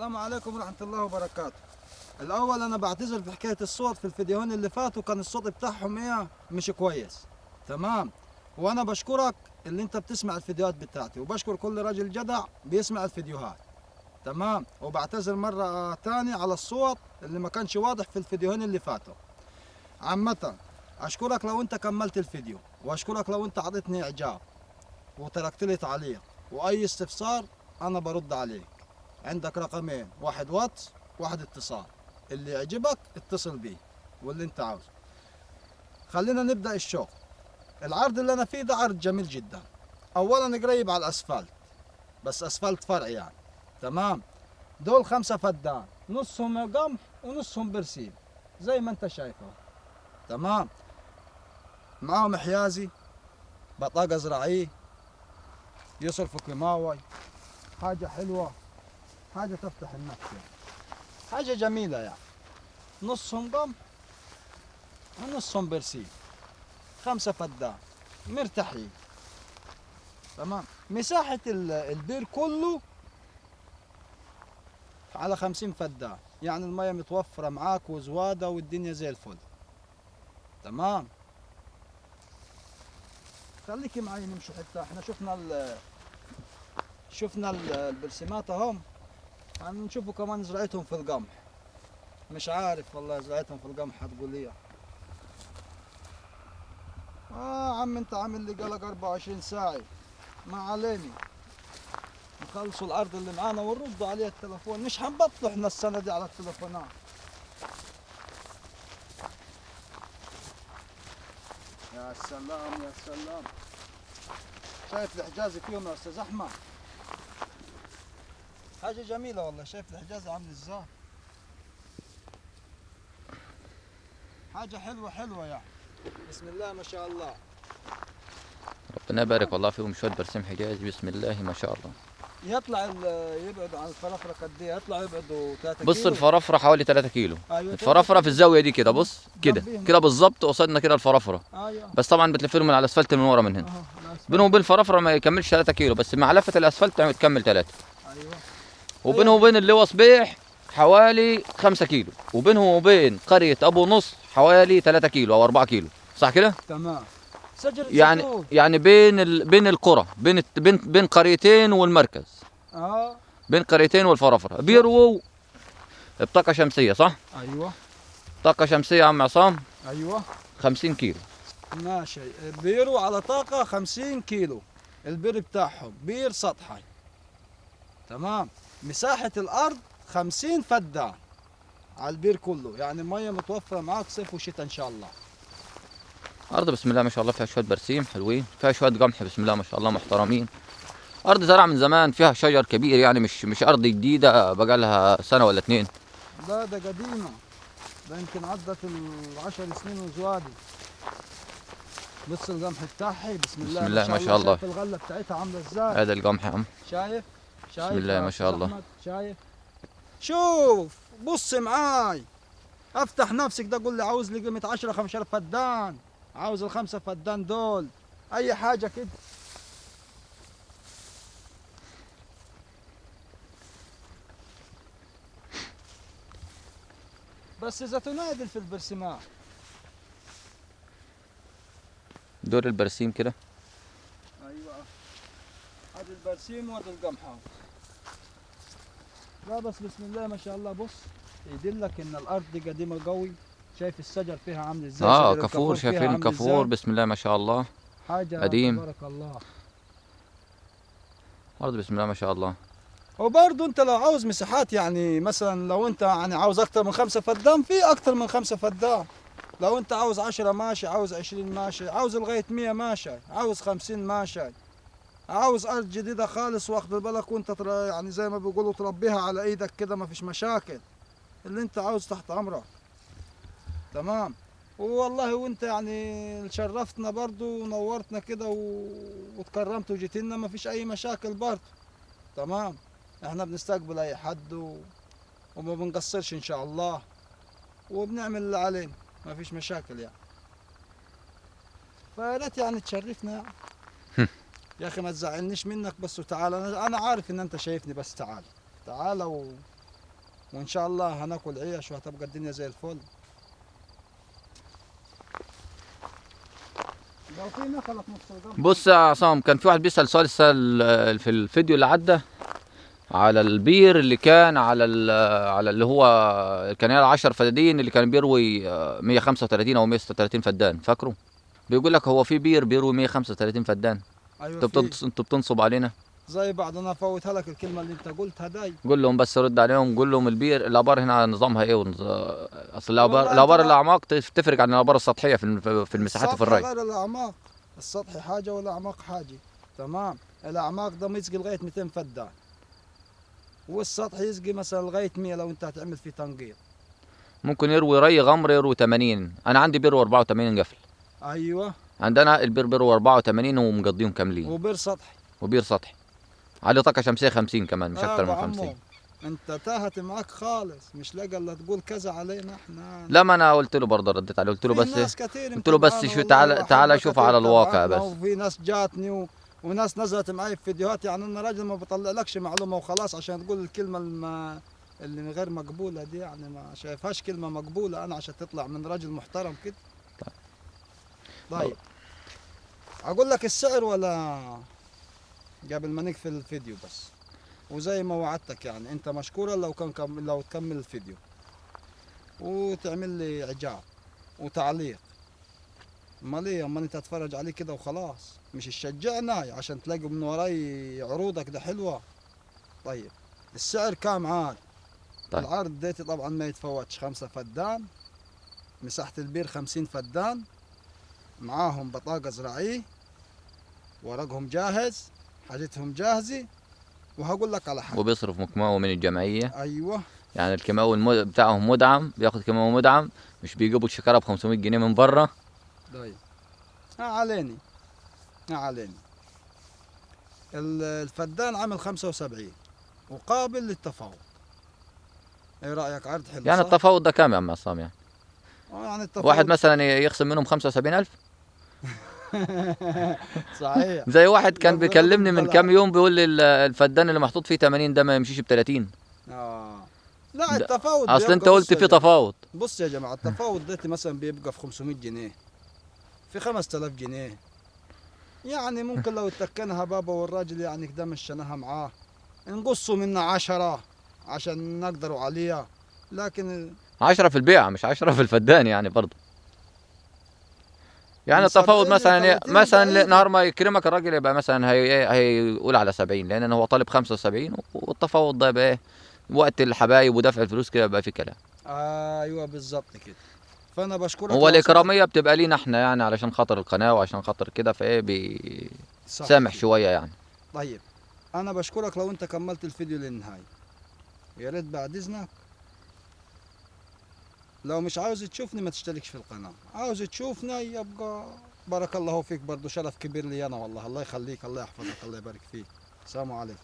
السلام عليكم ورحمة الله وبركاته. الأول أنا بعتذر في حكاية الصوت في الفيديوهين اللي فاتوا، كان الصوت بتاعهم إيه مش كويس. تمام، وأنا بشكرك اللي أنت بتسمع الفيديوهات بتاعتي، وبشكر كل راجل جدع بيسمع الفيديوهات. تمام، وبعتذر مرة تاني على الصوت اللي ما كانش واضح في الفيديوهين اللي فاتوا. عامة أشكرك لو أنت كملت الفيديو، وأشكرك لو أنت عطيتني إعجاب وتركت لي تعليق، وأي استفسار أنا برد عليك. عندك رقمين، واحد واتس واحد اتصال، اللي يعجبك اتصل بيه واللي انت عاوزه. خلينا نبدأ الشغل. العرض اللي انا فيه ده عرض جميل جدا. اولا قريب على الاسفلت، بس اسفلت فرعي يعني. تمام، دول 5 فدان، نصهم قمح ونصهم برسيم زي ما انت شايفه. تمام، معاهم حيازي، بطاقة زراعية، يصرفوا كيماوي، حاجة حلوة، حاجة تفتح النفس يعني. حاجة جميلة يعني. نصهم قمح ونصهم برسيم، 5 فدان مرتاحين. تمام، مساحة البير كله على 50 فدان، يعني المية متوفرة معاك وزوادة والدنيا زي الفل. تمام، خليكي معي نمشي حتى احنا شفنا البرسيمات اهم، هنشوفوا كمان زراعتهم في القمح. مش عارف والله زراعتهم في القمح هتقول لي عم انت عامل لي قلق 24 ساعة. ما علينا، نخلصوا الارض اللي معانا ونردوا عليها التلفون، مش هنبطلوا احنا السنة دي على التلفونات. يا سلام يا سلام، شايف الحجازي فيهم يا استاذ احمد؟ حاجة جميلة والله. شايف الحجاز عامل ازاي؟ حاجة حلوة حلوة يعني. بسم الله ما شاء الله، ربنا يبارك والله فيهم. شوية برسيم حجاز بسم الله ما شاء الله. يطلع يبعد عن الفرافرة قد ايه؟ يطلع يبعدوا 3 كيلو. بص الفرافرة حوالي 3 كيلو. أيوة، الفرافرة في الزاوية دي كده، بص كده كده بالظبط قصادنا كده الفرافرة. أيوة. بس طبعا بتلف لهم من على الاسفلت من ورا من هنا. بينهم وبين الفرافرة ما يكملش 3 كيلو، بس مع لفة الاسفلت تكمل 3. أيوة. وبينه وبين اللواء صبيح حوالي 5 كيلو، وبينه وبين قرية أبو نص حوالي 3 كيلو أو 4 كيلو، صح كده؟ تمام. سجل يعني بين القرى، بين قريتين والمركز. بين قريتين والفرافرة، بيرووا بطاقة شمسية صح؟ أيوه. طاقة شمسية يا عم عصام؟ أيوه. 50 كيلو. ماشي، بيروا على طاقة 50 كيلو، البير بتاعهم بير سطحي. تمام، مساحة الأرض 50 فدان على البير كله، يعني المية متوفرة معاك صيف وشتاء إن شاء الله. أرض بسم الله ما شاء الله فيها شوية برسيم حلوين، فيها شوية قمح بسم الله ما شاء الله محترمين. أرض زرع من زمان، فيها شجر كبير يعني، مش أرض جديدة بقى لها سنة ولا 2. لا ده قديمة، ده يمكن عدت 10 سنين وزوادي. بص القمح بتاعها بسم الله بسم الله ما شاء الله. شايف الغلة بتاعتها عاملة إزاي؟ هذا القمح يا عم. شايف؟ شايف بسم الله ما شاء الله. شايف؟ شوف بص معاي، افتح نفسك ده قول لي عاوز لي قيمة 10 15 فدان، عاوز ال5 فدان دول، اي حاجة كده. بس اذا تنادل في البرسيمات. دول البرسيم كده. ايوه، ادي البرسيم وادي القمحة. لا بس بسم الله ما شاء الله، بص يدلك ان الارض دي قديمة قوي. شايف الشجر فيها عامل ازاي؟ كافور، شايفين الكافور بسم الله ما شاء الله، حاجة قديم تبارك الله. ارض بسم الله ما شاء الله. وبرضه انت لو عاوز مساحات، يعني مثلا لو انت يعني عاوز اكتر من 5 فدان، في اكتر من 5 فدان. لو انت عاوز 10 ماشي، عاوز 20 ماشي، عاوز لغاية 100 ماشي، عاوز 50 ماشي، عاوز ارض جديدة خالص واخد بالك، وانت يعني زي ما بيقولوا تربيها على ايدك كده، ما فيش مشاكل. اللي انت عاوز تحت امرك. تمام، والله وانت يعني شرفتنا برضو ونورتنا كده وتكرمت وجيت لنا، ما فيش اي مشاكل برضو. تمام، احنا بنستقبل اي حد وما بنقصرش ان شاء الله، وبنعمل اللي علينا، ما فيش مشاكل يعني. فيا ريت يعني تشرفنا يعني. يا اخي ما تزعلنيش منك، بس وتعال، انا عارف ان انت شايفني، بس تعال تعال وان شاء الله هناكل عيش وهتبقى الدنيا زي الفل. لو في نخلة في نص القمح. بص يا عصام، كان في واحد بيسأل سؤال في الفيديو اللي عدى على البير اللي كان على على اللي هو كان 10 فدادين اللي كان بيروي 135 او 136 فدان، فاكره؟ بيقول لك هو في بير بيروي 135 فدان. ايوه، انتوا بتنصب علينا زي بعض. انا فوتها لك الكلمة اللي انت قلتها داي. قول لهم بس، رد عليهم قول لهم البير الابار هنا نظامها ايه اصل الابار الاعماق تفرق عن الابار السطحية في المساحات وفي الري. غير الاعماق، السطح حاجة والاعماق حاجة. تمام، الاعماق ده يسقي لغاية 200 فدان، والسطح يسقي مثلا لغاية 100 لو انت هتعمل فيه تنقيط. ممكن يروي ري غمر يروي 80. انا عندي بير 84 قفل. ايوه، عندنا البير بيروي 84 ومقضيهم كاملين، وبير سطحي، وبير سطحي عليه طاقة شمسية 50 كمان، مش اكتر من 50. انت تاهت معاك خالص، مش لاقي الا تقول كذا علينا احنا. لا، ما انا قلت له برضه، رديت عليه قلت له بس، قلت له بس شو، تعال شوف على الواقع بس. وفي ناس جاتني وناس نزلت معي في فيديوهات، يعني انا راجل ما بطلع لكش معلومة وخلاص عشان تقول الكلمة اللي غير مقبولة دي، يعني ما شايفهاش كلمة مقبولة انا عشان تطلع من راجل محترم كده. طيب اقول لك السعر ولا قبل ما نقفل الفيديو بس؟ وزي ما وعدتك يعني انت مشكورة لو كان لو تكمل الفيديو وتعمل لي اعجاب وتعليق. امال ايه، امال انت تتفرج عليه كده وخلاص، مش تشجعنا عشان تلاقي من وراي عروضك ده حلوة. طيب السعر كام عاد؟ طيب. العرض ديتي طبعا ما يتفوتش، 5 فدان، مساحة البير 50 فدان، معاهم بطاقة زراعية، ورقهم جاهز، حاجتهم جاهزة. وهقول لك على حاجة، وبيصرف مكماوي من الجمعية. ايوه، يعني الكيماوي بتاعهم مدعم، بياخد كيماوي مدعم، مش بيجيبوا الشكاره ب 500 جنيه من بره. طيب عليني عليني. الفدان عامل 75 وقابل للتفاوض. ايه رايك؟ عرض حلو يعني. صح؟ التفاوض ده كام يا عم عصام؟ يعني يعني التفاوض واحد مثلا يخصم منهم 75,000. صحيح. زي واحد كان بيكلمني من كام يوم بيقول لي الفدان اللي محطوط فيه 80 ده ما يمشيش ب 30. لا التفاوض اصل انت قلت فيه تفاوض. بص يا جماعة، التفاوض ده مثلا بيبقى في 500 جنيه، في 5000 جنيه، يعني ممكن لو اتكنها بابا والراجل يعني كده مشيناها معاه نقصوا منا 10 عشان نقدروا عليها، لكن 10 في البيعة مش 10 في الفدان يعني برضه. يعني التفاوض مثلا نهار ما يكرمك الراجل يبقى مثلا هيقول على 70، لان هو طالب 75، والتفاوض ده يبقى ايه وقت الحبايب ودفع الفلوس كده يبقى في كلام. ايوه بالظبط كده. فانا بشكرك. هو الاكراميه بتبقى لينا احنا يعني علشان خاطر القناة وعشان خاطر كده، فايه بيسامح شوية يعني. طيب انا بشكرك لو انت كملت الفيديو للنهاية. يا ريت بعد اذنك لو مش عاوز تشوفني ما تشتركش في القناة، عاوز تشوفنا يبقى بارك الله فيك، برضو شرف كبير لي أنا والله. الله يخليك، الله يحفظك، الله يبارك فيك. السلام عليكم.